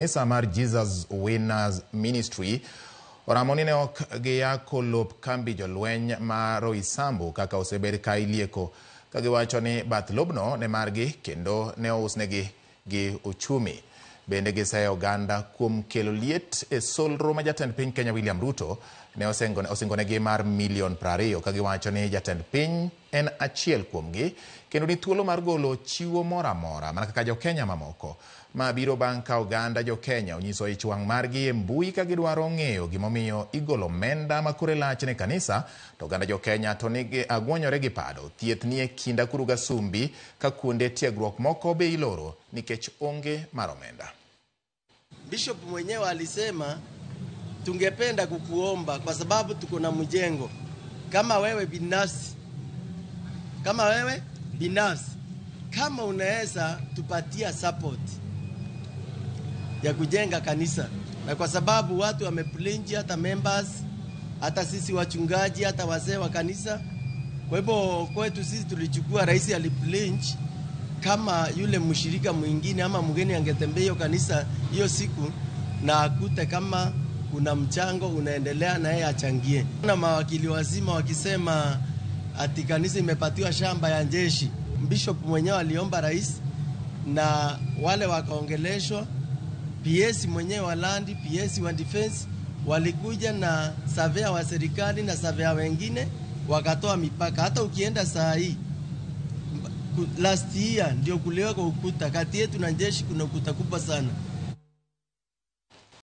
Kanisa mar Jesus Winners Ministry oramo ni ne ok giyako lop kambi jolweny ma Roysambu kaka osebed ka ilieko ka giwacho ni bath lobno ne margi kendo ne ousnegi gi uchumi. Bende giseyo oganda kuom kelo liet e solro ma jatend piny Kenya William Ruto ne osingonegi mar milion 20 ka giwacho ni jatend piny en achiel kuomgi kendo ni thuolo mar golo chiwo moro amora mana kaka jo-Kenya mamoko. Ma biro bang' ka oganda jo-Kenya onyiso ich wang' margi e mbui ka gidwaro ng'eyo gimomiyo igolo omenda ma kore lach ne kanisa to oganda jo-Kenya to nigi agwonyore gi pado. Thieth nie kind akuru gasumbi ka kuonde tiegruok moko be iloro nikech onge mar omenda. Bishop mwenyewe alisema tungependa kukuomba kwa sababu tuko na mjengo. Kama wewe binafsi, kama wewe binafsi, kama unaweza tupatia support ya kujenga kanisa, na kwa sababu watu wameplenji, hata members, hata sisi wachungaji, hata wazee wa kanisa. Kwa hivyo kwetu sisi tulichukua, rais aliplenji kama yule mshirika mwingine ama mgeni angetembea hiyo kanisa hiyo siku na akute kama kuna mchango unaendelea na yeye achangie. Na mawakili wazima wakisema ati kanisa imepatiwa shamba ya jeshi. Bishop mwenyewe aliomba rais na wale wakaongeleshwa, PS mwenyewe wa land, PS wa defense walikuja na surveyor wa serikali na surveyor wengine wakatoa mipaka. Hata ukienda saa hii last year ndio kuliweka ukuta kati yetu na jeshi, kuna ukuta kubwa sana.